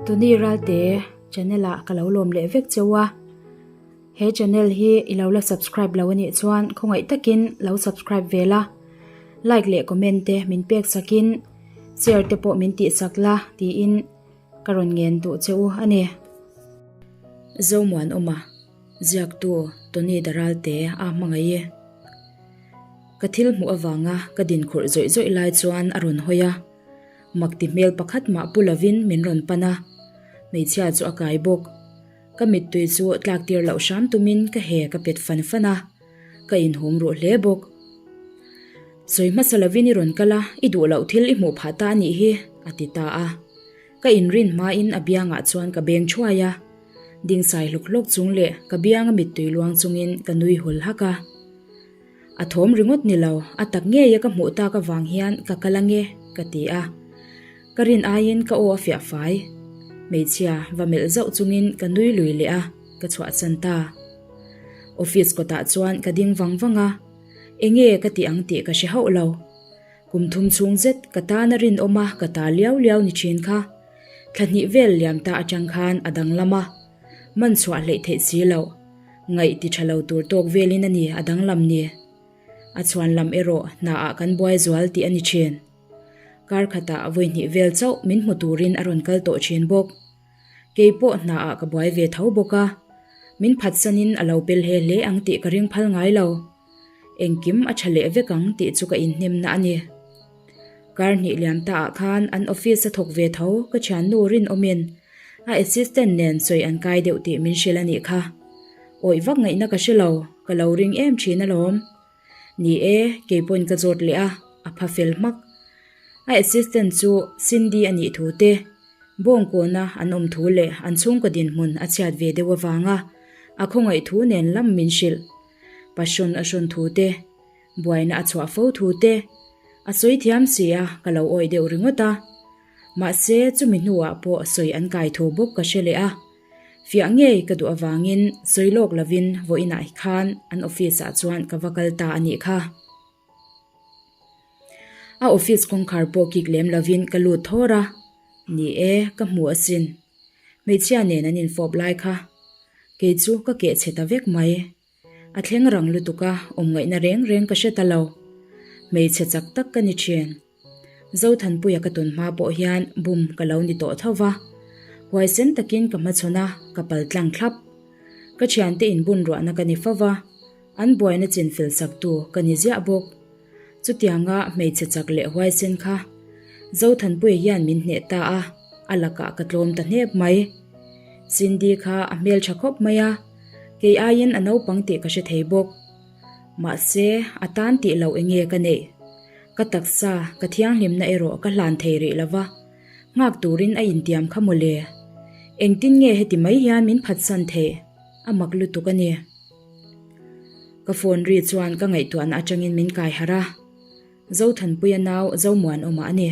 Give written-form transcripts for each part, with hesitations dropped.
Tuni Ralte channel ah ka lo lawm leh vek cheu a, he channel hi i lo la subscribe lo anih chuan khawngaih takin lo subscribe ve la, like leh comment te min pek sakin share te pawh min tih sak la tiin ka rawn ngen duh che u a ni. Zomuanawma ziaktu Tony Daralte a hmangaih e. Ka thil hmuh avanga ka din khurh zawih zawih lai chuan a rawn hawi a, mak ti hmel pakhat mah pu lovin min rawn pan a, hmeichhia chu a kai bawk. Ka mittui chu tlak tir loh hram tumin ka he ka pet fan fan a, ka inhum ruh hle bawk. Sawi hmasa lovin i rawn kal a, i duh loh thil i hmuh phah ta a nih hi, a ti ta a. Ka inrin hmain a biangah chuan ka beng thuai a, ding sai hlawk hlawk chung leh ka bianga mittui luang chungin ka nui hul hak a. A thawm ringawt ni lo, a tak ngeia ka hmuh tak avang hian ka kal ange, ka ti a. Ka rin aiin ka aw a fiah fai. Hmeichhia va melh zauh chungin ka nui lui leh a, ka chhuahsan ta. Office kawtah chuan ka ding vang vang a, enge ka tih ang tih ka hre hauh lo. Kum thum chhung zet ka tan a rinawm a, ka ta liau liau ni thin kha. Thla hnih vel liam ta atang khan a danglam a, man chhuah hleih theih si loh. Ngaih ti tha lo tur tawk velin a ni a danglam ni. A chhuan lam erawh hna ah kan buai zual tih a ni thin. Kar khatah vawi hnih vel chauh min hmu turin a rawn kal tawh thin bawk. Kei pawh hna ah ka buai ve tho bawk a, min phatsanin a lo pel he hle ang tih ka ring phal ngai lo. Engkim a tha leh vek ang tih chu ka inhnemna a ni. Kar hnih liam ta ah khan an office a thawk ve tho ka thiannu rinawmin a assistant nen sawi an kai deuh tih min hrilh a nih kha. Awih vak ngaihna ka hre lo, ka lo ring em thin alawm. Ni e, kei pawhin ka zawt leh a, a pha fel hmak. A assistant chu Cindy a nih thu te, Bawngkawna an awm thu leh an chhungkaw dinhmun a chhiat ve deuh avanga a khawngaih thu nen lam min hrilh. Passion a hrawn thu te, buaina a chhuah fo thu te, a sawi thiam si a, ka lo awih deuh ringawt a. Mahse, chumi hnuah pawh sawi an kai thu bawk ka hre leh a. Fiah ngei ka duh avangin sawi lawk lovin vawiinah khan an office ah chuan ka va kal ta a nih kha. A office kawngkhar pawh kik lem lovin ka lut thawr a, ni e, ka hmu asin. Hmeichhia nen an infawp lai kha. Kei chu ka keh chhe ta vek mai. A thleng rang lutuk a, awmngaihna reng reng ka hre ta lo. Hmeichhe chak tak ka ni thin. Zothanpuia ka tawn hma pawh hian bum ka lo ni tawh tho va. Huaisen takin ka hmachhawn a, ka pal tlang thlap. Ka thiante inbun ruahna ka ni fo va, an buaina chinfel saktu ka ni ziah bawk. Chutianga hmeichhe chak leh huaisen kha Zothanpuia hian min hneh ta a, a lakah ka tlawm ta hnep mai. Cindy kha a hmeltha khawp mai a, kei aiin a naupang tih ka hre thei bawk. Mahse, a tan tih loh enge ka neih? Ka taksa, ka thianghlimna erawh ka hlan thei rih lo va, nghak turin a intiam kha mawle. Engtin nge heti mai hian min phatsan theih? A mak lutuk a ni. Ka phone ri chuan ka ngaihtuahna atangin min kai harh a, Zothanpuia nau Zomuanawma a ni.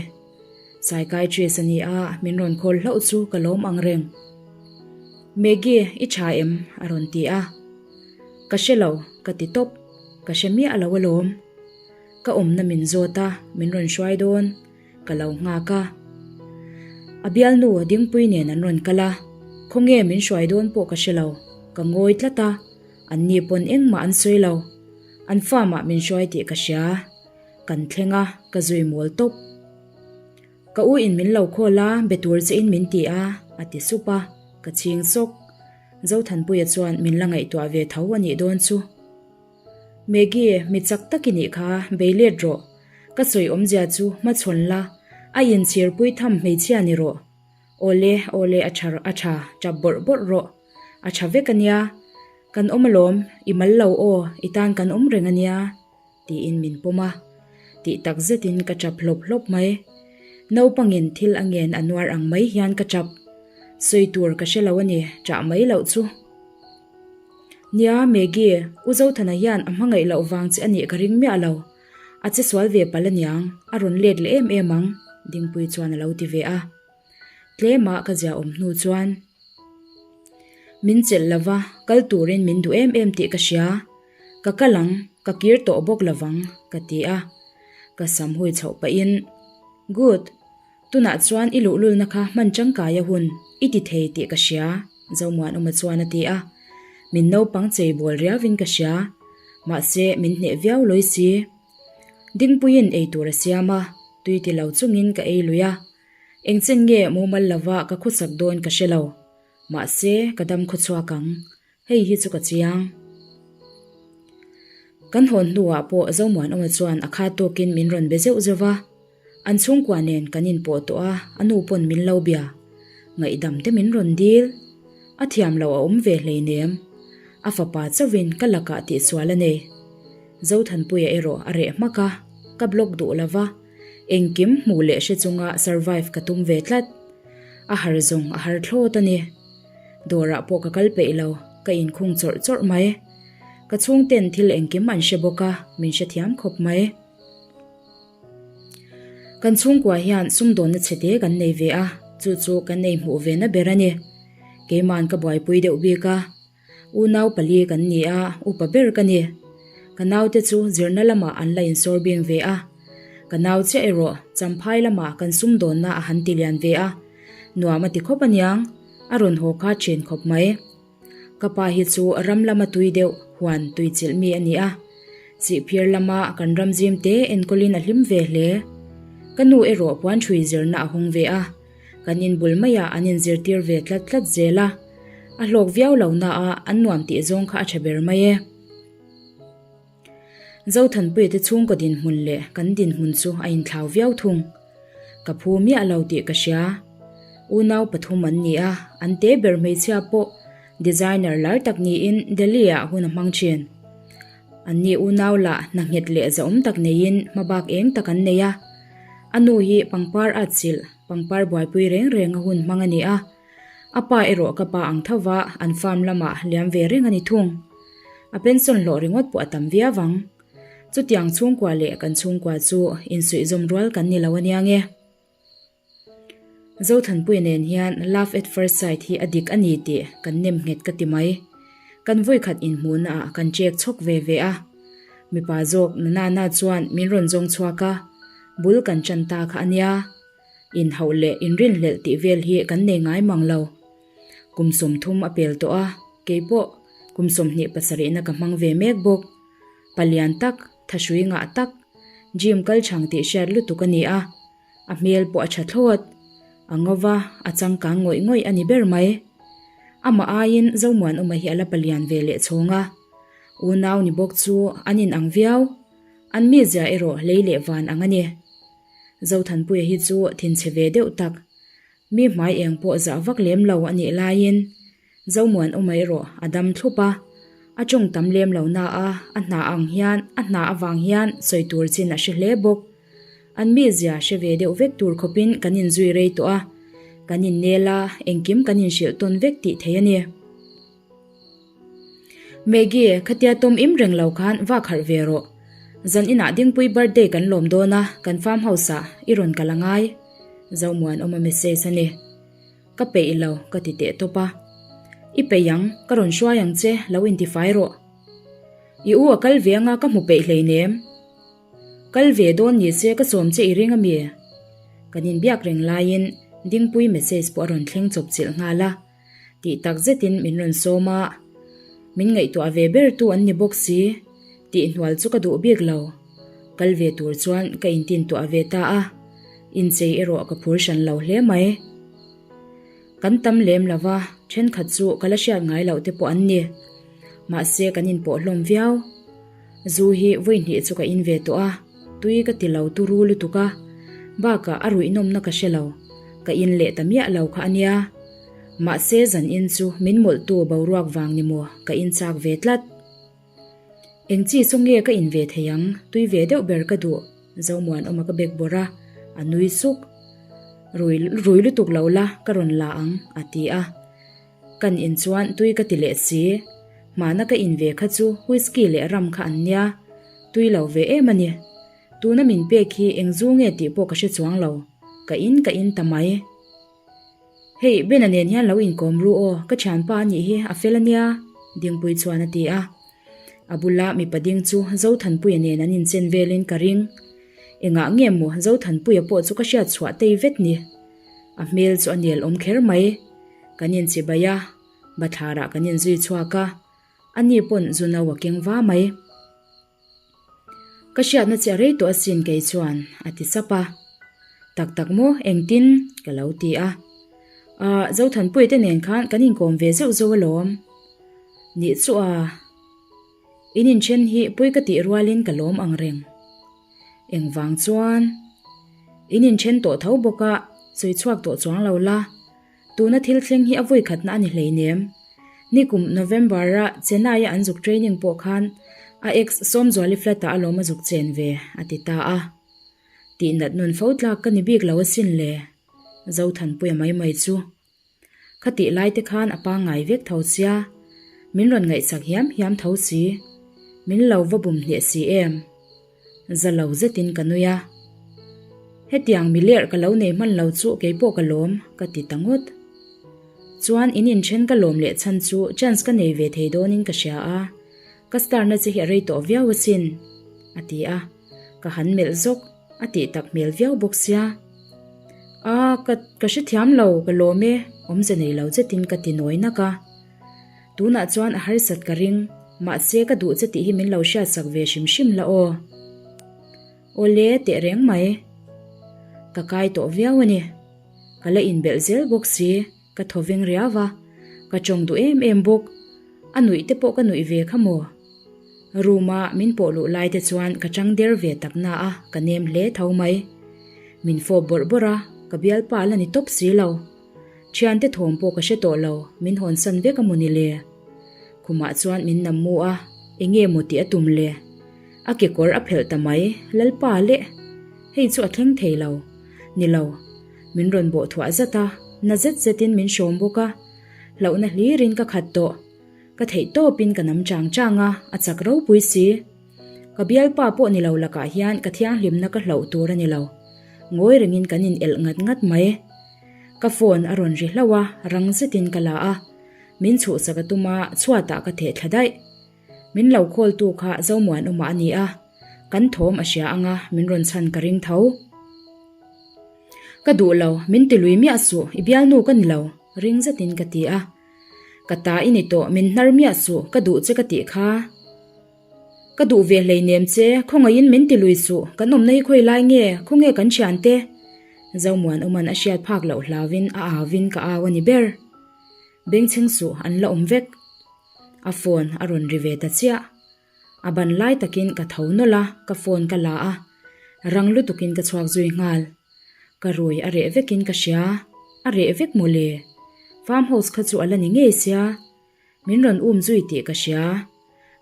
Psychiatrist a ni a, min rawn call hlauh chu ka lawm ang reng. Maggie, i tha em? a rawn ti a. Ka hre lo, ka ti tawp. Ka hre miah lo alawm. Ka awmna min zawt a, min rawn hruai dawn. Ka lo nghak a. A bialnu Dingpui nen an rawn kal a, khawnge min hruai dawn pawh ka hre lo. Ka ngawi tlat a, an ni pawn engmah an sawi lo. An farm ah min hruai tih ka hria. Kan thleng a, ka zui mawl tawp. Ka u in min lo call a, be tur che in min ti a, a ti sup a, ka chhing sawk. Zothanpuia chuan min la ngaihtuah ve tho a nih dawn chu. Maggie, mi chak tak i nih kha, bei let rawh. Ka sawi awmzia chu hmachhawn la, a inchhirpui tham hmeichhia ni rawh. Awle, awle a tha a tha, tap bawrh bawrh rawh. A tha vek a nia. Kan awm alawm, i mal lo aw, i tan kan awm reng a nia, tiin min pawm a. Tih tak zetin ka tap hlawp hlawp mai. Naupangin thil a ngen a nuar ang mai hian ka tap. Sawi tur ka hre lo a ni, ṭah mai loh chu. Nia, Maggie, U Zothana hian a hmangaih loh vang che a nih ka ring miah lo. A che sual ve palh aniang, a rawn let leh em em ang, Dingpui chuan a lo ti ve a. Tlemah ka zia awm hnu chuan min chelh lo va, kal turin min duh em em tih ka hria. Ka kal ang, ka kir tawh bawk lo vang, ka ti a. Ka sam hui chhoh pahin, Good! Tunah chuan i luhlulna kha hman tangkai a hun i ti thei tih ka hria, Zomuanawma chuan a ti a. Min naupang chei bawl riauvin ka hria. Mahse, min hneh viau lawi si. Dingpuiin ei tur a siam a, tui ti lo chungin ka ei lui a. Engchen nge mumal lova ka khawsak dawn ka hre lo. Mahse, ka dam khawchhuak ang. Hei hi chu ka chiang. Kan hawn hnuah pawh Zomuanawma chuan a khat tawkin min rawn be zeuh zeuh va. An chhungkua nen kan inpawh tawh a, a nu pawn min lo bia. Ngaihdam te min rawn dil. A thiam loh a awm ve hleinem. A fapa chauhin ka lakah tihsual a nei. Zothanpuia erawh a reh hmak a, ka block duh lo va, engkim hmuh leh hre chunga survive ka tum ve tlat. A har zawng a har thlawt a ni. Dawrah pawh ka kal peih lo, ka inkhung chawrh chawrh mai. Ka chhungten thil engkim an hre bawk a, min hrethiam khawp mai. Kan chhungkua hian sumdawnna chhete kan nei ve a, chu chu kan ei hmuh ve na ber a ni. Keiman ka buaipui deuh bik a, unau pali kan ni a, upa ber ka ni. Ka naute chu zirna lamah an la insawr bing ve a, ka nau chiah erawh Champhai lamah kan sumdawnna a han ti lian ve a, nuam a ti khawp aniang, a rawn haw kha ṭhin khawp mai. Ka pa hi chu ram lama tui deuh huan tui chilh mi a ni a, chihphir lama kan ram zim te enkawlin a hlim ve hle. Ka nu erawh puan ṭhui zirna a hawng ve a, kan inbul maiah an inzirtir ve tlat tlat zel a, a hlawk viau lo na a an nuam tih zawng kha a ṭha ber mai e. Zothanpuia te chhungkaw dinhmun leh kan dinhmun chu a inthlau viau thung. Ka phu miah lo tih ka hria. Unau pathum an ni a, an te ber hmeichhia pawh designer lar tak niin Delhi ah hun a hmang thin. Anni unau lah hna nghet leh zahawm tak neiin hmabak eng tak an nei a. A nu hi pangpar atchilh, pangpar buaipui reng reng a hun hmang a ni a. A pa erawh ka pa ang tho va, an farm lamah liam ve reng a ni thung. A pension hlawh ringawt pawh a tam viau ang. Chutiang chhungkua leh kan chhungkua chu insuihzawm rual kan ni lo ania nge. Zothanpuia nen hian love at first sight hi a dik a ni tih kan nem nghet ka ti mai. Kan vawikhat inhmuhna ah kan check chhawk ve ve a. Mipa zawk Nanana chuan min rawn zawng chhuak a, bul kan tan ta kha ania. Inhauh leh inrinhlelh tih vel hi kan nei ngai mang lo. Kum 30 a pel tawh a, kei pawh kum 27 na ka hmang ve mek bawk. Palian tak, thahrui ngah tak, gym kal chhang tih hriat lutuk a ni a, a hmel pawh a tha thlawt. A ngo va, a changkang ngawih ngawih a ni ber mai. Amah aiin Zomuanawma hi a la palian ve leh chhawng a. Unau ni bawk chu an inang viau. An mizia erawh lei leh van ang a ni. Zothanpuia hi chu thinchhe ve deuh tak, mi hmai eng pawh zah vak lem lo a nih laiin Zomuanawma erawh a dam thlup a, a tawng tam lem lo na a, a hna ang hian a hna avang hian sawi tur chin a hre hle bawk. An mizia hre ve deuh vek tur khawpin kan inzui rei tawh a, kan innel a, engkim kan inhrilh tawn vek tih thei a ni. Maggie, khatia tawm im reng lo khan vak harh ve rawh. Zan inah Dingpui birthday kan lawm dawn a, kan farm house ah i rawn kal a ngai. Zomuanawma message a ni. Ka peih lo, ka ti teh tawp a. I peih ang, ka rawn hruai ang che, lo intifai rawh. I u a kal ve anga ka hmu peih hleinem. Kal ve dawn ni se ka sawm che i ring ami? Kan inbiak reng laiin Dingpui message pawh a rawn thleng chawp chilh nghal a. Tih tak zetin min rawn sawm a, min ngaihtuah ve ber tu an ni bawk si, tih hnual chu ka duh bik lo. Kal ve tur chuan ka intintuah ve ta a, inchei erawh ka phur hran lo hle mai. Kan tam lem lo va, thenkhat chu ka la hriat ngai loh te pawh an ni. Mahse kan inpawh hlawm viau. Zu hi vawi hnih chu ka in ve tawh a, tui ka ti lo turu lutuk a, bakah a ruih nawmna ka hre lo, ka in leh ta miah lo kha a nia. Mahse zan in chu min mawlhtu boruak vang ni maw ka in chak ve tlat. Eng chi chu nge ka in ve thei ang, tui ve deuh ber ka duh, Zomuanawma ka bek bawrh a, a nui suk. Rui rui lutuk lo la, ka rawn la ang, a ti a. Kan in chuan tui ka ti leh si. Hmana ka in ve kha chu whisky leh rum kha an nia. Tui lo ve em a ni. Tuna min pek hi eng zu nge tih pawh ka hre chuang lo. Ka in ka in ta mai. Hei, Bena nen hian lo inkawm ru aw, ka thianpa a nih hi, a fel a nia, Dingpui chuan a ti a. A bula mipa ding chu Zothanpuia nen an inchen velin ka ring. Engah nge maw Zothanpuia pawh chu ka hriat chhuah tei vet ni. A hmel chu a nel awm kher mai. Kan inchibai a, bathlarah kan inzui chhuak a, ani pawn zu no a keng va mai. Ka hriatna che a rei tawh asin kei chuan a ti sap a. Tak tak maw engtin? ka lo ti a. Ahh Zothanpuia te nen khan kan inkawm ve zeuh zeuh alawm. Nih chu a. In inthen hi pui ka tih rualin ka lawm ang reng. Engvang chuan? In inthen tawh tho bawk a, sawi chhuak tawh chuang lo la. Tuna thil thleng hi a vawi khatna a ni hleinem. Nikum November-a Chennai-a an zuk training pawh khan a ex Sawmzuali flat-ah a lawm a zuk chen ve, a ti ta a. Tihnat nun fo tlak ka ni bik lo asin le, Zothanpuia mai mai chu. Khatih lai te khan a pangngai vek tho sia, min rawn ngaihsak hiam hiam tho si, min lo va bum hneh si em? Za lo zetin ka nui a. Hetiang mi lerh ka lo nei hman lo chu keipawh ka lawm, ka ti ta ngawt. Chuan in inthen ka lawm leh chhan chu chance ka nei ve thei dawnin ka hria a, ka star na che hi a rei tawh viau asin, a ti a, ka han melh zawk. A tih tak hmel viau bawk sia. A, ka, ka hrethiam lo, ka lawm e, awmze nei lo zetin ka ti nawi nak a. Tunah chuan a harsat ka ring, mahse ka duh che tih hi min lo hriatsak ve hrim hrim la aw. Awle, teh reng mai. Ka kai tawh viau a ni. Ka la inbelh zel bawk si, ka thaw veng riau a, ka tawng duh em em bawk. A nuih te pawh ka nuih ve kha maw? Room a min pawh luh lai te chuan ka chang der ve tak na a, ka nem hle tho mai. Min fawp bawrh bawrh a, ka bialpa la ni tawp si lo. Thiante thawm pawh ka hre tawh lo, min hawnsan vek a maw ni le? Khumah chuan min nam mu a, enge maw tih a tum le? A kekawr a phelh ta mai, Lalpa leh! Hei chu a thleng thei lo. Ni lo. Min rawn bawh thuah zat a, na zet zetin min hrawm bawk a. Hlauhna hlirin ka khat tawh. Ka theih tawpin ka nam chang chang a, a chak ropui si. Ka bialpa pawh ni lo lakah hian ka thianghlimna ka hlauh tur a ni lo. Ngawi rengin kan in elh ngat ngat mai. Ka phone a rawn ri hlauh a, rang zetin ka la a. Min chhuhsak a tum a, chhuatah ka theh thla daih. Min lo call tu kha Zomuanawma a ni a, kan thawm a hria anga min rawn chhan ka ring tho. Ka duh lo, min ti lui miah suh, i bialnu ka ni lo, ring zetin ka ti a. Ka ta i ni tawh, min hnar miah suh, ka duh che ka tih kha. Ka duh ve hleinem che, khawngaihin min ti lui suh, kan awmna hi khawi lai nge, khawnge kan thiante? Zomuanawma'n a hriat phak loh hlauin a auin ka au a ni ber. Bengchheng suh, an la awm vek. A phone a rawn ri ve ta chiah. A ban lai takin ka tho nawlh a, ka phone ka la a, rang lutukin ka chhuak zui nghal. Ka rui a reh vekin ka hria, a reh vek maw le? Farm house kha chu a la ni ngei sia, min rawn um zui tih ka hria.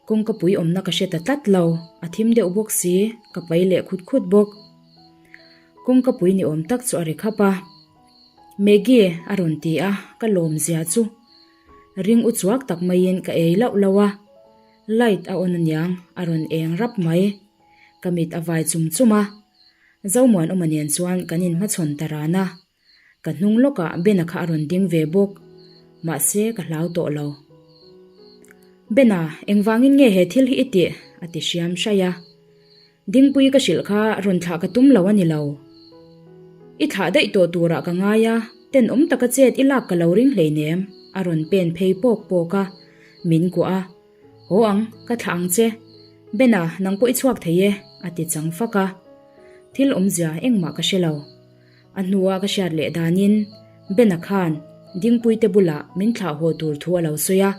Kawngka pui awmna ka hre ta tlat lo, a thim deuh bawk si, ka pai leh khut khut bawk. Kawngka pui ni awm tak chu a ri khap a. Maggie a rawn ti a, ka lawm zia chu. Ring u chuak tak maiin ka ei lauh lauh a. Light a on aniang a rawn eng rap mai. Ka mit a vai chum chum a. Zomuanawma nen chuan kan inhmachhawn ta ran a. Ka hnung lawkah Bena kha a rawn ding ve bawk. Mahse ka hlau tawh lo. Bena, engvangin nge he thil hi i tih? a ti hriam hraih a. Dingpui ka hrilh kha rawn thlah ka tum lo a ni lo. I thlah daih tawh turah ka ngai a, tenawm taka chet i lak ka lo ring hleinem, a rawn pen phei pawk pawk a, min kuah a. Haw ang, ka thlah ang che. Bena, nang pawh i chhuak thei e, a ti chang fak a. Thil awmzia engmah ka hre lo. A hnua ka hriat leh danin Bena khan Dingpuite bulah min thlah haw tur thu a lo sawi a,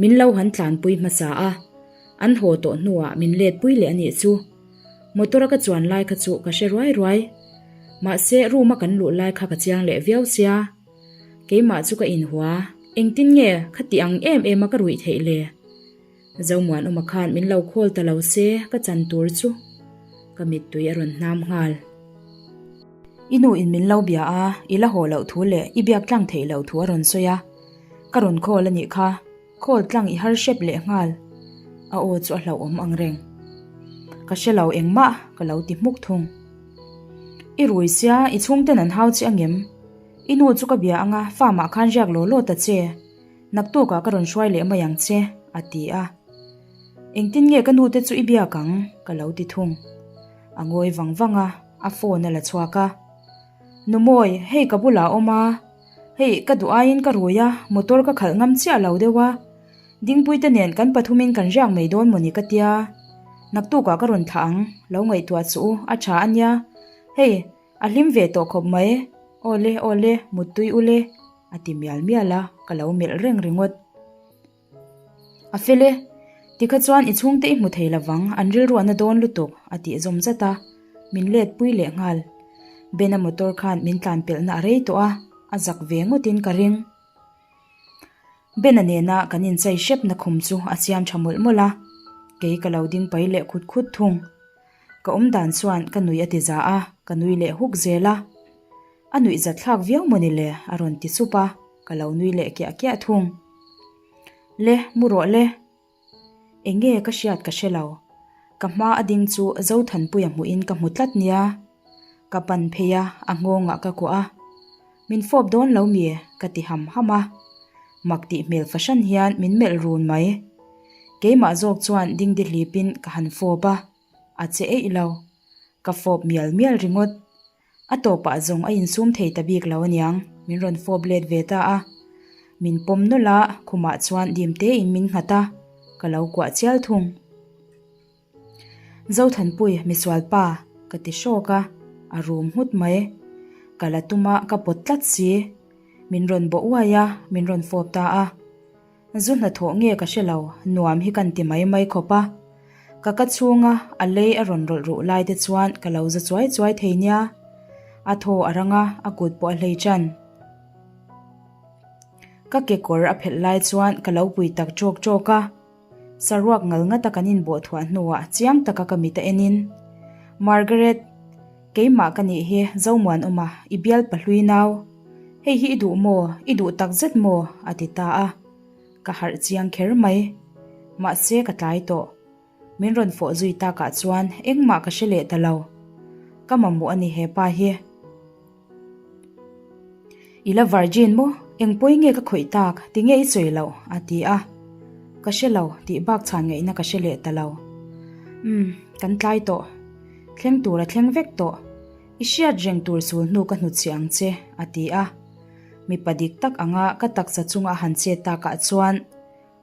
min lo han tlanpui hmasa a. An haw tawh hnuah min letpui leh a nih chu. Motor a ka chuan lai kha chu ka hre ruai ruai. Mahse room a kan luh lai kha ka chiang leh viau sia. Keimah chu ka inhua, engtin nge khati ang em em a ka ruih theih le? Zomuanawma khan min lo call ta lo se ka chan tur chu ka mittui a rawn hnam nghal. I nu in min lo bia a, i la haw loh thu leh i biak tlang theih loh thu a rawn sawi a. Ka rawn call a nih kha. Call tlang i har hrep leh nghal. A aw chu a hlauhawm ang reng. Ka hre lo engmah ka lo ti hmuk thung. I rui sia i chhungten an hau che angem? I nu chu ka bia anga farm ah khan riak law law ta che. Naktukah ka rawn hruai leh mai ang che a ti a. Engtin nge ka nu te chu i biak ang? Ka lo ti thung. A ngawi vang vang a, a phone a la chhuak a. Numawi, hei ka bulah a awm a, hei ka duh aiin ka rui a, motor ka khalh ngam chiah lo deuh a, Dingpuite nen kan pathumin kan riak mai dawn mawni ka tia, naktukah ka rawn thlah ang, lo ngaihtuah suh u, a tha a nia, hei a hlim ve tawh khawp mai, awle awle, muttui ule, a ti mial mial a, ka lo melh reng ringawt. A fel e, tikha chuan i chhungte i hmu thei lovang, an rilruahna dawn lutuk, a tih zawm zat a, min let pui leh nghal. Bena motor khan min tlan pelhna a rei tawh a, a zak ve ngawtin ka ring. Bena nena kan inchei hrepna khum chu a siam tha mawlh mawlh a, kei ka lo ding pai leh khut khut thung. Ka awm dan chuan ka nui a ti za a, ka nui leh huk zel a. A nuih zat thlak viau mawni le a rawn ti sup a, ka lo nui leh kiah kiah thung. Le, mu rawh le. Eng nge ka hriat ka hre lo. Ka hma a ding chu Zothanpuia hmuhin ka hmu tlat nia. Ka pan phei a, a nghawngah ka kuah a. Min fawp dawn lo mi? ka ti ham ham a. Mak tih hmel fahran hian min melh run mai. Keimah zawk chuan dingdi hlipin ka han fawp a, a che eih lo. Ka fawp mial mial ringawt. A tawpah zawng a insum thei ta bik lo aniang, min rawn fawp let ve ta a. Min pawm nawlh a, khumah chuan dim tein min nghat a, ka lo kuah chial thung. Zothanpui, misual pa, ka ti hrawk a, a rum nghut mai. Ka la tum a, ka pawt tlat si. Min rawn bawh uai a, min rawn fawp ta a. Zu hnathawh nge ka hre lo, nuam hi kan ti mai mai khawp a. Ka ka chhunga a lei a rawn rawlh ruh lai te chuan ka lo za chuai chuai thei nia. A thaw a rang a, a kut pawh a hlei ṭan. Ka kekawr a phelh lai chuan ka lo pui tak ṭawk ṭawk a. Saruak ngal ngata kan inbawh thuah hnuah chiang taka ka mit a enin, Margaret, keimah ka nih hi Zomuanawma, i bial pahlui nau. Hei hi i duh maw? I duh tak zet maw? a ti ta a. Ka harh chiang kher mai. Mahse ka tlai tawh. Min rawn fawh zui takah chuan engmah ka hre leh ta lo. Ka mamawh a ni he pa hi. I la virgin maw? Eng pawi nge ka khawih tak? Tinge i sawi loh? a ti a. Ka hre lo tih bak chhan ngaihna ka hre leh ta lo. Umm, kan tlai tawh. Thleng tur a thleng vek tawh. I hriat reng tur sul hnu ka hnutchhiah ang che, a ti a. Mipa dik tak anga ka taksa chunga a han chet takah chuan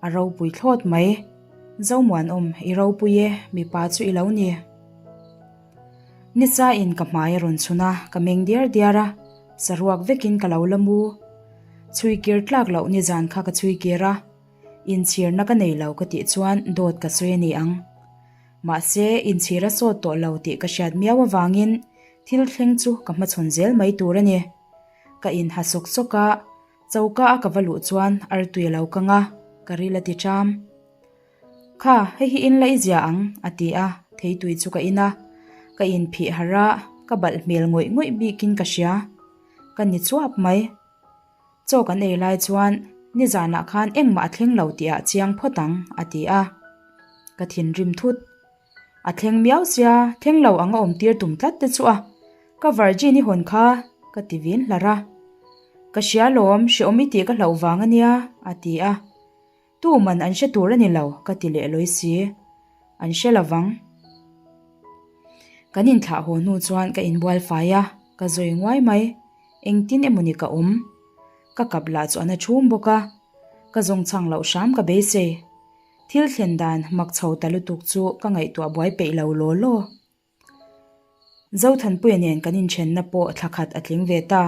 a ropui thlawt mai. Zomuanawm, i ropui e, mipa chu i lo ni. Nisa in ka hmai a rawn chhun a, ka meng diar diar a, saruak vekin ka lo la mu. Chhui kir tlak loh nizan kha ka chhui kir a, inchhirna ka nei lo ka tih chuan dawt ka sawi a ni ang. Mahse, inchhir a sawt tawh lo tih ka hriat miau avangin thil thleng chu ka hmachhawn zel mai tur a ni. Ka inha sawk sawk a, choka a ka va luh chuan artui a lo kang a, ka ril a ti ṭam. Kha, hei hi in la i zia ang, a ti a, theitui chu ka in a. Ka inphih harh a, ka balh hmel ngawih ngawih bikin ka hria. Ka ni chuap mai. Chaw kan ei lai chuan, Nizanah khan engmah a thleng lo tihah chiang phawt ang, a ti a. Ka thinrim thut. A thleng miau sia, thleng lo ang a awm tir tum tlat te chu a. Ka virgin i hawn kha, ka ti vin hlar a. Ka hria lawm, hreawm i tih ka hlauh vang a nia, a ti a. Tu man an hre tur a ni lo, ka ti leh lawi si. An hre lo vang. Kan inthlah haw hnu chuan ka inbual fai a, ka zawi nguai mai. Engtin emawni ka awm? Ka kap lah chu a na chhum bawk a, ka zawng chhang loh hram ka beisei. Thil thlen dan mak chho ta lutuk chu ka ngaihtuah buai peih lo law law. Zothanpuia nen kan inthenna pawh thla khat a tling ve ta.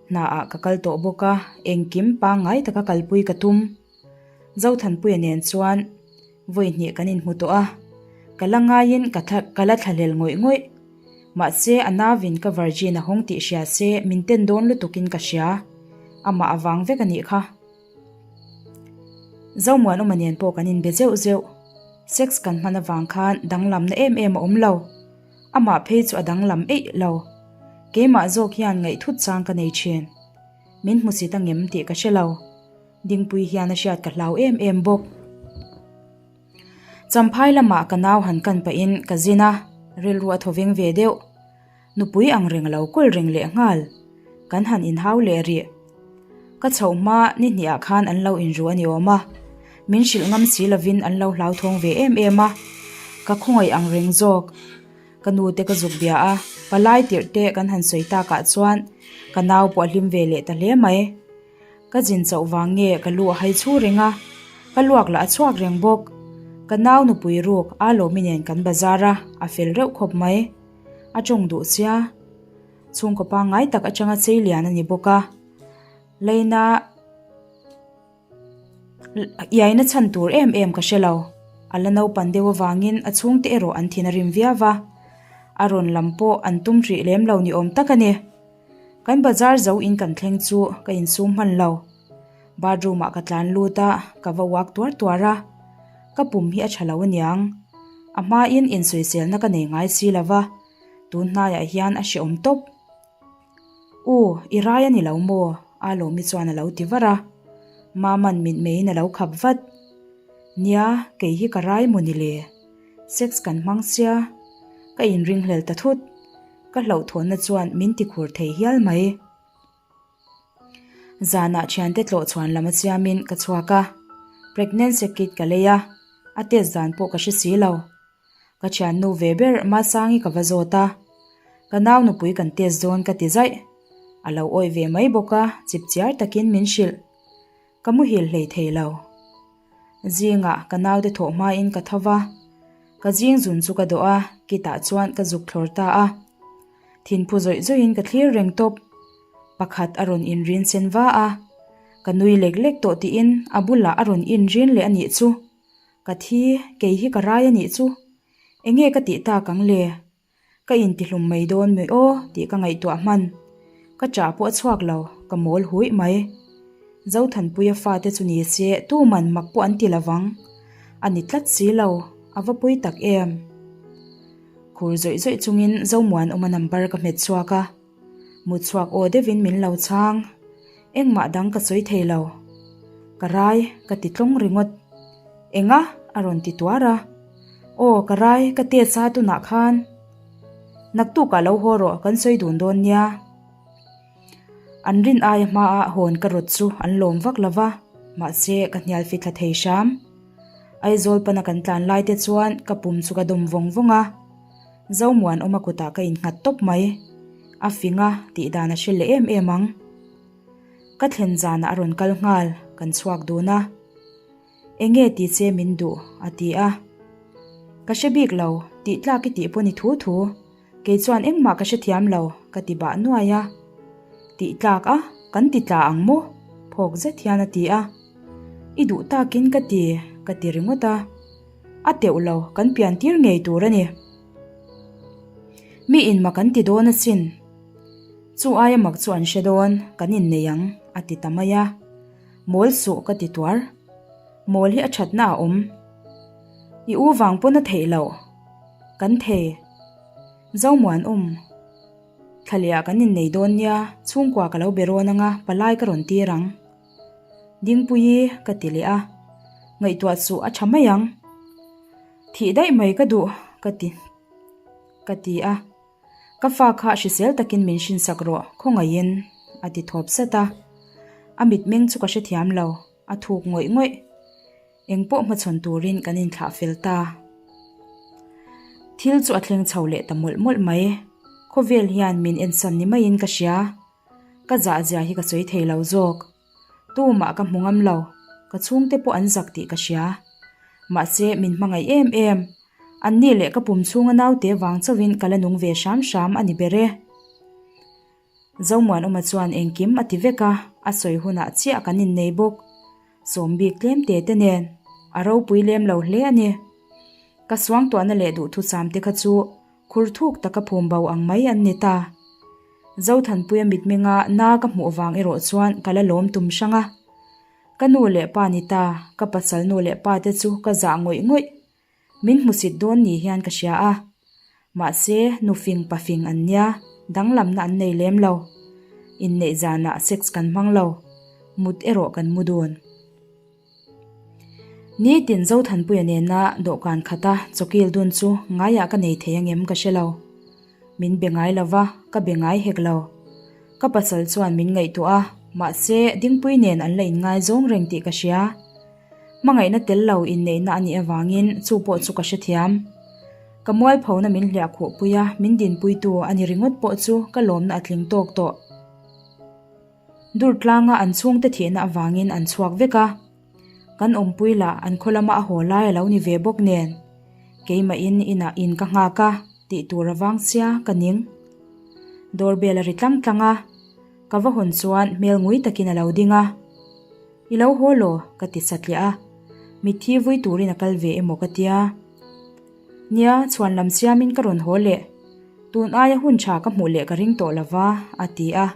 Hnaah ka kal tawh bawk a, engkim pangngai taka kalpui ka tum. Zothanpuia nen chuan vawi hnih kan inhmu tawh a, ka la ngaiin ka thla ka la thlahlel ngawih ngawih. Mahse a navin ka virgin a hawng tih hria se min ten dawn lutukin ka hria. Amah avang vek a nih kha. Zomuanawma nen pawh kan inbe zeuh zeuh. Sex kan hman avang khan danglamna em em a awm lo. Amah phei chu a danglam eih lo. Keimah zawk hian ngaihthut chang ka nei thin. Min hmusit angem tih ka hre lo. Dingpui hian a hriat ka hlau em em bawk. Champhai lamah ka nau han kan pahin ka zin a, rilru a thawveng ve deuh. Nupui ang reng lo kawl reng leh nghal. Kan han inhau leh rih. Ka chhoh hma ni hnih ah khan an lo inru a ni awm a. Min hrilh ngam si lovin an lo hlauthawng ve em em a. Ka khawngaih ang reng zawk. Ka nu te ka zuk bia a, palai tirh te kan han sawi takah chuan ka nau pawh a hlim ve leh ta hle mai. Ka zin chauh vang nge ka lu a hai chhu reng a, ka luak lah a chhuak reng bawk. Ka nau nupui ruk a lawmi nen kan bazar a, a fel reuh khawp mai. A tawng duh sia. Chhungkaw pangngai tak atanga chei lian a ni bawk a. Leina Iaina chhan tur em em ka hre lo. A la naupan deuh avangin a chhungte erawh an thin a rim viau va. A rawn lam pawh an tum rih lem lo ni awm tak a ni. Kan bazar zo in kan thleng chu ka insum hman lo. Bathroom ah ka tlan lut a, ka va uak tuar tuar a. Ka pum hi a tha lo aniang. A hmain insawiselna ka nei ngai si lo va, tun hnaiah hian a hrehawm tawp. U, i rai a ni lo maw? Alawmi chuan a lo ti var a. Maman mitmeiin a lo khap vat. Nia, kei hi ka rai maw ni le? Sex kan hmang sia. Ka inringhlel ta thut. Ka hlauhthawnna chuan min ti khur thei hial mai. Zanah thiante tlawh chhuan lam a siamin ka chhuak a, pregnancy kit ka lei a, a test dan pawh ka hre si lo. Ka thiannu ve ber Masangi ka va zawt a, ka nau nupui kan test dawn ka ti zaih. A lo awih ve mai bawk a, chipchiar takin min hrilh. Ka muhil hlei thei lo. Zingah ka naute thawh hmain ka tho va, ka zing zun chu ka dawh a, kitah chuan ka zuk thlawr ta a. Thinphu zawih zawihin ka thlir reng tawp. Pakhat a rawn inrin sen va a, ka nui lek lek tawh tiin a bulah a rawn inrin leh a nih chu. Ka thi, kei hi ka rai a nih chu. Enge ka tih tak ang le? Ka intihlum mai dawn mai aw tih ka ngaihtuah hman. Ka ṭah pawh a chhuak lo, ka mawl huih mai. Zothanpuia fate chu ni se tuman mak pawh an ti lovang. A ni tlat si lo, a va pui tak em. Khur zawih zawih chungin Zomuanawma number ka hmet chhuak a. Mut chhuak aw deuhin min lo chhang. Engmah dang ka sawi thei lo. Ka rai ka ti tlawng ringawt. Enga? a rawn ti tuar a. Aw ka rai ka test a tunah khan. Naktukah lo haw rawh kan sawi dun dawn nia. An rin aia hmaah hawn ka rawt chu an lawm vak lo va, mahse ka hnial fithla thei hram. Aizawl pana kan tlan lai te chuan ka pum chu ka dawm vawng vawng a. Zomuanawma kutah ka innghat tawp mai. A fing a, tih dan a hre leh em em ang. Ka thlen zanah a rawn kal nghal, kan chhuak dun a. Enge ti che min duh? a ti a. Ka hre bik lo, tih tlak i tih pawh ni thu thu. Kei chuan engmah ka hrethiam lo, ka ti bah nuai a. Tih tlak a, kan ti tla ang maw? Phawk zet hian a ti a. I duh takin ka ti, ka ti ringawt a. A teuh lo, kan pian tir ngei tur a ni. Mi in mak an ti dawn asin. Chu aia mak chu an hre dawn, kan innei ang, a ti ta mai a. Mawl suh ka ti tuar. Mawl hi a thatna a awm. I u vang pawn a theih loh. Kan thei. Zomuan awm. Thlaliah kan innei dawn nia, chhungkua ka lo be rawn anga palai ka rawn tir ang. Dingpuii ka ti leh a, ngaihtuah suh a tha mai ang. Thih daih mai ka duh ka ti ka ti a. Ka fa kha hrisel takin min hrinsak rawh khawngaihin a ti thawp sat a. A mitmeng chu ka hrethiam lo, a thuk ngawih ngawih. Eng pawh hmachhawn turin kan inthlah fel ta. Thil chu a thleng chho leh ta mawlh mawlh mai. Khawvel hian min ensan ni maiin ka hria. Ka zahzia hi ka sawi thei lo zawk. Tumah ka hmu ngam lo, ka chhungte pawh an zak tih ka hria. Mahse min hmangaih em em. Anni leh ka pum chhunga naute vang chauhin ka la nung ve hram hram a ni ber e. Zomuanawma chuan engkim a ti vek a, a sawi hunah chiah kan innei bawk. Sawm bik tlem te te nen a ropui lem lo hle a ni. Ka suangtuahna leh duhthusam te kha chu khur thuk taka phum bo ang mai an ni ta. Zothanpuia mitmenga na ka hmuh vang erawh chuan ka la lawm tum hrang a. Ka nu leh pa ni ta, ka pasal nu leh pa te chu ka zah ngawih ngawih. Min hmusit dawn ni hian ka hria a. Mahse, nu fing pa fing an nia, danglamna an nei lem lo. Inneih zanah sex kan hmang lo, mut erawh kan mu dun. Nitin Zothanpuia nena dawhkan khata chawkil dun chu ngaiah ka nei thei angem ka hre lo. Min be ngai lo va, ka be ngai hek lo. Ka pasal chuan min ngaihtuah a, mahse Dingpui nen an la inngaizawng reng tih ka hria. Hmangaihna tel lo inneihna a nih avangin chu pawh chu ka hrethiam. Ka mualphona min hliah khuhpui a, min dinpuitu a ni ringawt pawh chu ka lawmna a tling tawk tawh. Durtlanga an chhungte thihna avangin an chhuak vek a. Kan awmpui lah an khaw lama a haw lai a lo ni ve bawk nen. Keimahin inah in ka nghak a, tih tur a vang sia ka ning. Doorbell a ri tlang tlang a, ka va hawn chuan hmel ngui takin a lo ding a. I lo haw law? ka ti satliah a, mitthi vui turin a kal ve emaw ka tia. Nia, chhuan lam siamin ka rawn haw leh. Tun aia hun tha ka hmuh leh ka ring tawh lo va, a ti a.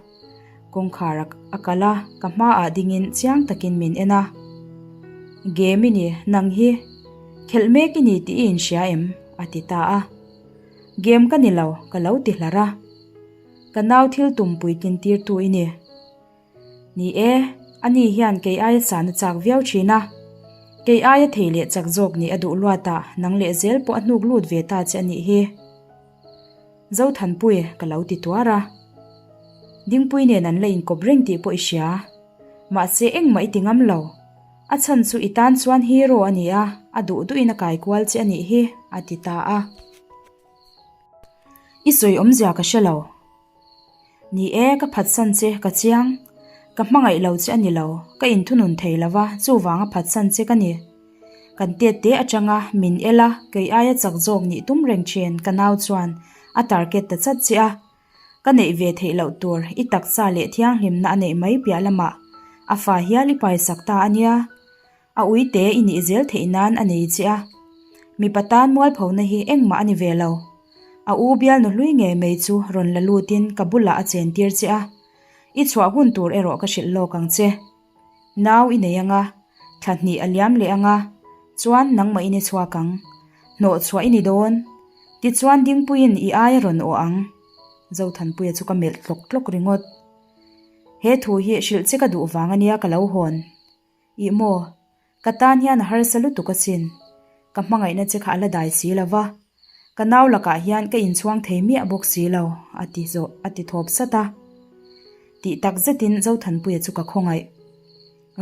Kawngkhar a kal a, ka hmaah dingin chiang takin min en a. Game i ni, nang hi. Khelh mek i ni tih i inhria em? a ti ta a. Game ka ni lo, ka lo ti hlar a. Ka nau thil tum puitlin tirtu i ni. Ni e, ani hian kei aia sana chak viau thin a. Kei aia thei leh chak zawk nih a duh luat a, nang leh zel pawh a hnuk lut ve ta che a nih hi. Zothanpui ka lo ti tuar a. Dingpui nen an la inkawp reng tih pawh i hria. Mahse engmah i ti ngam lo. A chhan chu i tan chuan hero a ni a, a duh duhin a kai kual che a nih hi, a ti ta a. I sawi awmzia ka hre lo. Ni e, ka phatsan che, ka chiang. Ka hmangaih lo che a ni lo, ka inthunun thei lo va, chuvanga phatsan che ka ni. Kan tet te atanga min el a, kei aia chak zawk nih tum reng thin ka nau chuan a target ta chat che a. Ka neih ve theih loh tur i taksa leh thianghlimna a neih mai piah lamah a fa hial i paisak ta a nia. A uite i nih zel theih nan a nei che a. Mipa tan mualphona hi engmah a ni ve lo. A u bialnu hlui ngei mai chu rawn la lutin ka bulah a chen tir che a. I chhuah hun tur erawh ka hrilh lawk ang che. Nau i nei anga, thla hnih a liam leh anga, chuan nangmah in i chhuak ang. Hnawh chhuah i ni dawn. Tichuan Dingpuiin i ai a rawn awh ang. Zothanpuia chu ka melh tlawk tlawk ringawt. He thu hi hrilh che ka duh vang ania ka lo hawn. Ih maw? Ka tan hian a harsa lutuk asin. Ka hmangaihna che kha a la dai si lo va. Ka nau lakah hian ka inchhuang thei miah bawk si lo, a ti zawh, a ti thawp sat a. Tih tak zetin Zothanpuia chu ka khawngaih.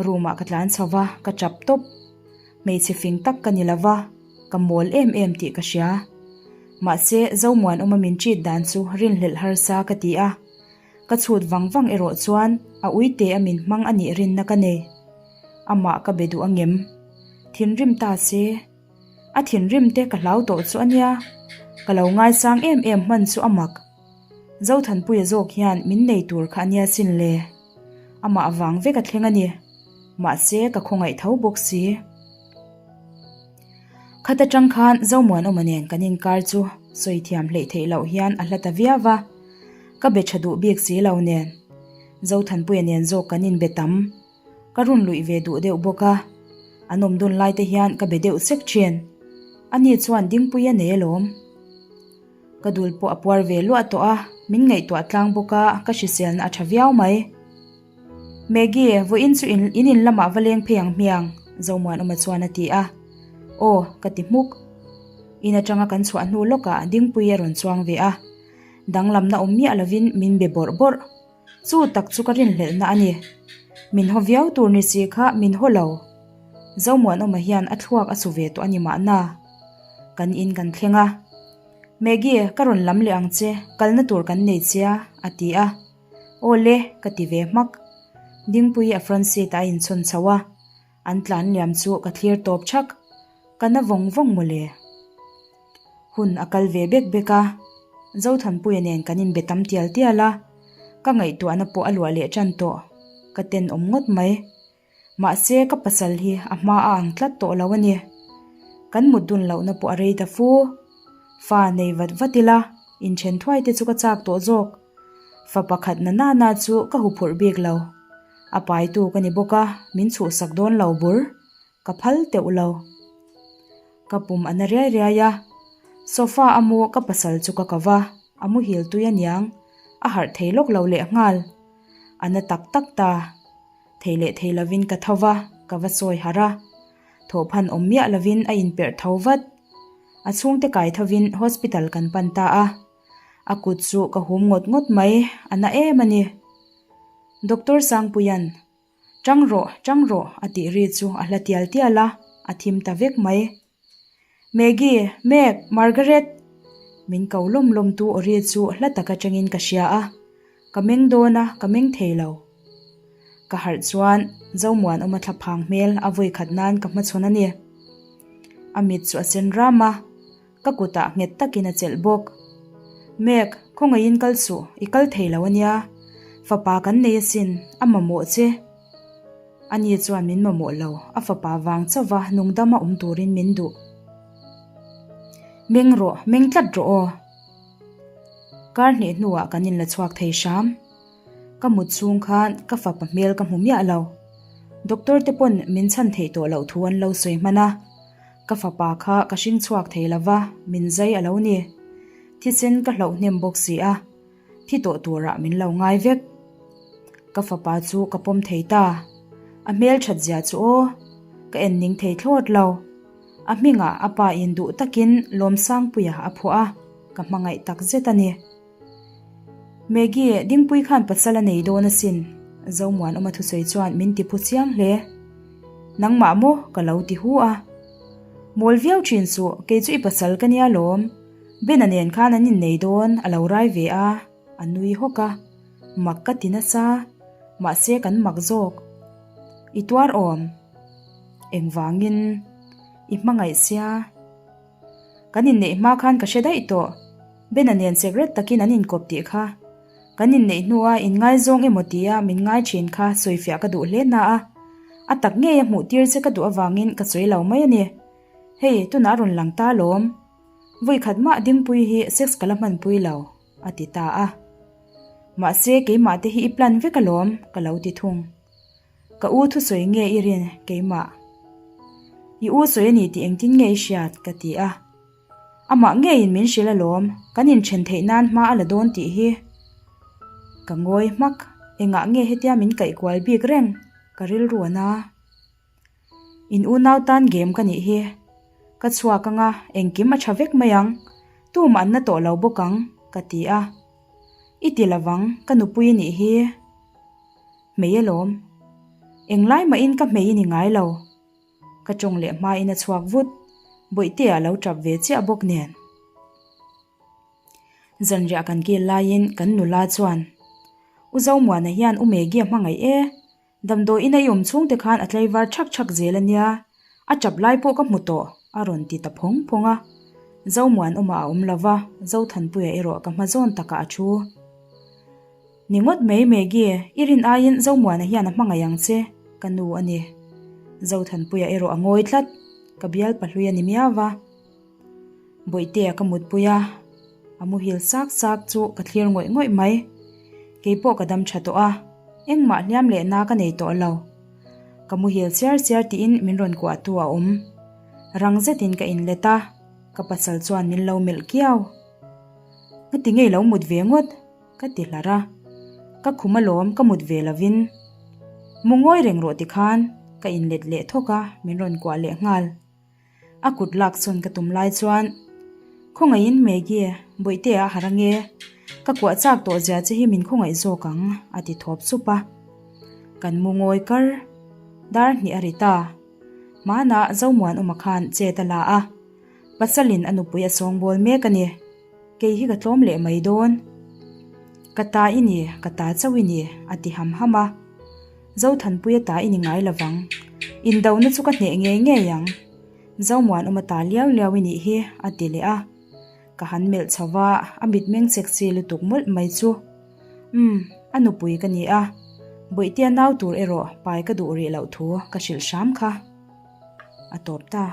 Room ah ka tlan chho va, ka tap tawp. Hmeichhe fing tak ka ni lo va, ka mawl em em tih ka hria. Mahse, Zomuanawma min treat dan chu rinhlelh harsa ka ti a. Ka chhut vang vang erawh chuan a uite a min hmang a nih rinna ka nei. Amah ka be duh angem? Thinrim ta se. A thinrim te ka hlau tawh chu a nia. Ka lo ngaisang em em hman chu a mak. Zothanpuia zawk hian min nei tur kha a nia sin le. Amah vang vek a thleng a ni. Mahse ka khawngaih tho bawk si. Khat atang khan Zomuanawma nen kan inkar chu sawi thiam hleih theih loh hian a hla ta viau va, ka be tha duh bik si lo nen Zothanpuia nen zawk kan inbe tam, ka run luih ve duh deuh bawk a, an awm dun lai te hian ka be deuh sek thin, ani chuan Dingpuia nei alawm. Ka dul pawh a puar ve luah tawh a, min ngaihtuah tlang bawk a, ka hriselna a tha viau mai. Maggie, vawiin chu in in in lamah va leng phei ang hmiang, Zomuanawma chuan a ti a. Aw, ka ti hmuk. In atanga kan chhuah hnu lawkah Dingpui a rawn chuang ve a. Danglamna awm miah lovin min be bawrh bawrh. Chu tak chu ka rinhlelhna a ni. Min haw viau tur ni si kha min haw lo. Zomuanawma hian a thluak a su ve tawh a ni mahna. Kan in kan thleng a. Maggie, ka rawn lam leh ang che, kalna tur kan nei chia, a ti a. Aw le, ka ti ve hmak. Dingpui a front seat ah a inchhawn chho a, an tlan liam chu ka thlir tawp thak. Ka na vawng vawng mawle. Hun a kal ve bek bek a, Zothanpuia nen kan inbe tam tial tial a, ka ngaihtuahna pawh a luah leh tan tawh, ka tenawm ngawt mai. Mahse ka pasal hi a hma a ang tlat tawh lo a ni. Kan mut dun lohna pawh a rei ta fu. Fa nei vat vat ila, inthen thuai te chu ka chak tawh zawk. Fa pakhat na nana chu ka huphurh bik lo. A paitu ka ni bawk a, min chhuhsak dawn lo bur. Ka phal teuh lo. Ka pum a na riai riai a. Sofa a mu ka pasal chu ka kava, a muhil tui aniang. A harh thei lawk lo lehnghal. A na tak tak ta. Thei leh thei lovin ka tho va, ka va sawi harh a. Thawhphan awm miah lovin a inperh tho vat. A chhungte kai thovin hospital kan pan ta a. A kut chu ka hum ngawt ngawt mai, a na em a ni. Doctor Sangpuia'n, Tang rawh, tang rawh, a tih ri chu a hla tial tial a, a thim ta vek mai. Maggie, Meg, Margaret! Min ko lawm lawm tu aw ri chu hla tak atangin ka hria a, ka meng dawn a, ka meng thei lo. Ka harh chuan Zomuanawma thlaphang hmel a vawi khat nan ka hmachhawn a ni. A mit chu a sen ram a, ka kutah nghet takin a chelh bawk. Meg, khawngaihin kal suh, i kal thei lo a nia. Fapa kan nei asin, a mamawh che. Ani chuan min mamawh lo, a fapa vang chauva nungdama awm turin min duh. Meng rawh, meng tlat rawh aw. Kar hnih hnuah kan inla chhuak thei hram. Ka mut chhung khan ka fapa hmel ka hmu miah lo. Doctor te pawn min chhan theih tawh loh thu an lo sawi hman a. Ka fapa kha ka hring chhuak thei lova, min zai a lo ni. Thisen ka hlauh hnem bawk si a. Thi tawh turah min lo ngai vek. Ka fapa chu ka pawm thei ta. A hmel that zia chu aw. Ka en ning thei thlawt lo. A hmingah a pa in duh takin Lawmsangpuia a phuah a, ka hmangaih tak zet a ni. Maggie, Dingpui khan pasal a nei dawn asin. Zomuanawma thusawi chuan min ti phu chiang hle. Nangmah maw? ka lo ti hu a. Mawl viau thin suh, kei chu i pasal ka nia lawm. Bena nen khan an innei dawn a lo rai ve a, a nui hawk a. Mak ka ti nasa, mahse kan mak zawk. I tuar awm. Engvangin i hmangaih sia? Kan inneih hma khan ka hre daih tawh. Bena nen secret takin an inkawp tih kha. Kan inneih hnua inngaizawng emaw tia min ngai thin kha sawifiah ka duh hle na a. A tak ngei a hmuh tir che ka duh avangin ka sawi lo mai a ni. Hei, tunah a rawn lang ta lawm. Vawikhat mah Dingpui hi sex ka la hmanpui lo, a ti ta a. Mahse, keimah te hi i plan vek alawm, ka lo ti thung. Ka u thusawi nge i rin, keimah? I u sawi a ni tih engtin nge i hriat? ka ti a. Amah ngeiin min hrilh alawm, kan inthen theih nan hma a la dawn tih hi. Ka ngawi hmak, engah nge hetia min kaih kual bik reng? Ka rilru a na. In unau tan game ka nih hi. Ka chhuak anga engkim a tha vek mai ang, tumah an na tawh lo bawk ang, ka ti a. I ti lovang, ka nupui i nih hi. Hmei alawm. Englai mahin ka hmei i ni ngai lo. Ka tawng leh hmain a chhuak vut, Bawihtea a lo tap ve chiah bawk nen. Zanriah kan kil laiin kan nula chuan, U Zomuana hian U Maggie a hmangaih e. Damdawiin a i awm chhung te khan a tlaivar chhak chhak zel a nia, a tap lai pawh ka hmu tawh, a rawn ti ta phawng phawng a. Zomuanawma a awm lo va, Zothanpuia erawh ka hma zawn takah a thu. Ni ngawt mai Maggie, i rin aiin Zomuana hian a hmangaih ang che, ka nu a ni. Zothanpuia erawh a ngawi tlat, ka bial pahlui a ni miau va. Bawihtea ka mutpui a, a muhil sak sak chu ka thlir ngawih ngawih mai. Keipawh ka dam tha tawh a, engmah hliam leh na ka nei tawh lo. Ka muhil chiar chiar tiin min rawn kuahtu a awm. Rang zetin ka inlet a, ka pasal chuan min lo melh kiau. Ngati ngei lo mut ve ngawt? Ka ti hlar a, ka khum alawm ka mut ve lovin. Mu ngawi reng rawh tikhan ka inlet leh thawk a, min rawn kuah leh nghal. A kut lak sawn ka tum lai chuan, Khawngaihin Maggie, Bawihtea a harh ange, ka kuah chak tawh zia che hi min khawngaih zawk ang, a ti thawp sup a. Kan mu ngawi kar. Dar hnih a ri ta. Hmanah Zomuanawma khan chet a la a, Pasalin a nupui a sawngbawl mek a ni. Kei hi ka tlawm leh mai dawn. Ka ta i ni, ka ta chauh i ni, a ti ham ham a. Zothanpuia ta i ni ngai lovang. Indona chu ka hneh ngei ngei ang. Zomuanawma ta liau liau i nih hi, a ti leh a. Ka han melh chho va, a mitmeng sexy lutuk mawlh mai chu. Umm, a nupui ka ni a. Bawihtea nau tur erawh pai ka duh rih loh thu ka hrilh hram kha. A tawp ta.